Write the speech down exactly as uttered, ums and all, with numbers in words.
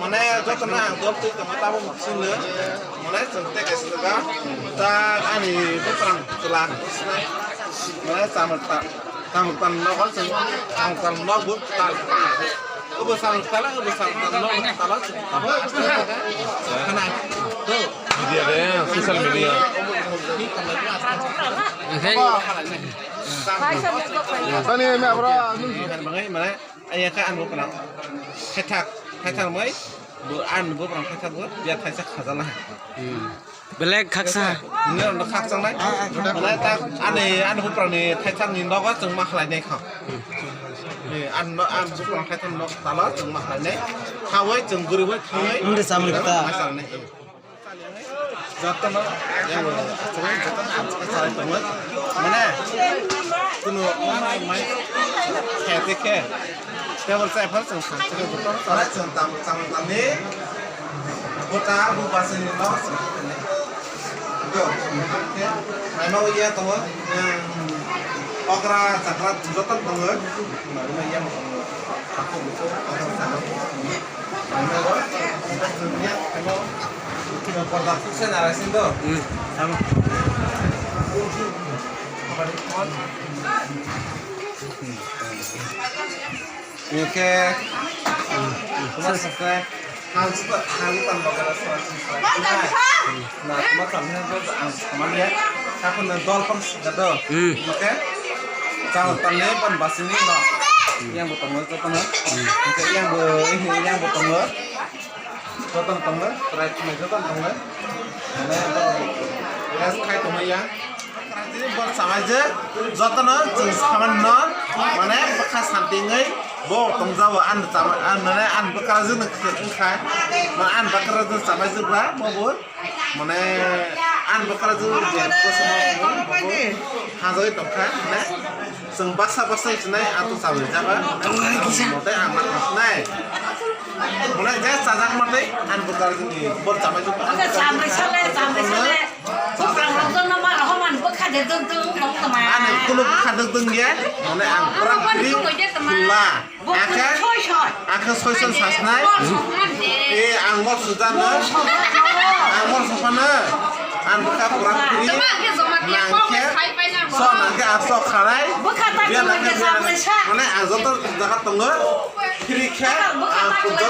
Mane joto no ang dol tui tongmo tabo sing le. Mane chwng te ke sing ba. Ta ani buprang chwla. Mane chamung ta, chamung ta no hor chwng, chamung ta no bu ta. Ubo chamung ta la, ubo chamung ta no bu ta la chwng ta. Khana. Media de, social media. Tani me abra. Mangai mane. Aya kha ang buprang thaithak, thaithak mai, bo ang buprang thaithak bo, ya thaithak khajala. Belek khaksa. Nini rok no khakchang nai. Mane ta ani, ani buprang ni thaithak ni nogo chwng ma khlai nai kha. Ni ang no, ang buprang thaithak ni nog talo chwng ma khlai nai. Khawai chwng guri bai khawai. Nde samri kta. Ma chang nai. Joto no yang bo chwng joto no ang chwng chai tongwi. Mane kuno mai khe te khe table chai phar chwng sa chwng joto no chai chwng tam chang tam ni. Bota bu basi ni no chwng ni. Yo, khe mai ma ya tongo. Yang okra chakra joto tongo. Mai ma ya tongo. Aku bu okra chakra. Hingke, tuma sakhe, hal sita, hal itan bagara sora sora. Na, tuma samne ang samanya, aku na dol pang sida do. Hingke, chang tanne pan basini no. Yang bo tongo, joto no. Hingke yang bo, yang bo tongo. Joto no tongo, try khna joto no tongo. Mane, rest khai tongma ya. Tini bor samai je, joto no chwng saman no, mane, bwkha santi wngwi, bo tongja o, ang chama, ang mane, ang bwkha jwk no khwk wngkha. Ma ang bwkha jwk samai jwk ba, bo bo. Mane, ang bwkha jwk je, bo samo, bo bo. Hajagwi tongkha, mane. Chwng baksa baksa sinai ato chawai jaba. Tei ang ma sinai. Mane je chajak ma tei ang bwkha jwk ni bor chamai jwk. Ake chamai sale, chamai sale. Bukrang rok jwk no ma rok man bwkha de dwng dwng tong tama. Ani kuno bwkha dwng dwng ya. Mane ang pura free khula. Akhe, akhe soison sasnai. E, ang mor sujano. Ang mor sopano. Ang bwkha pura free. Nangkhe, so nangkhe ang so khalai. Bia nangkhe, mane ang joto jaga tongo. Free khe, ang joto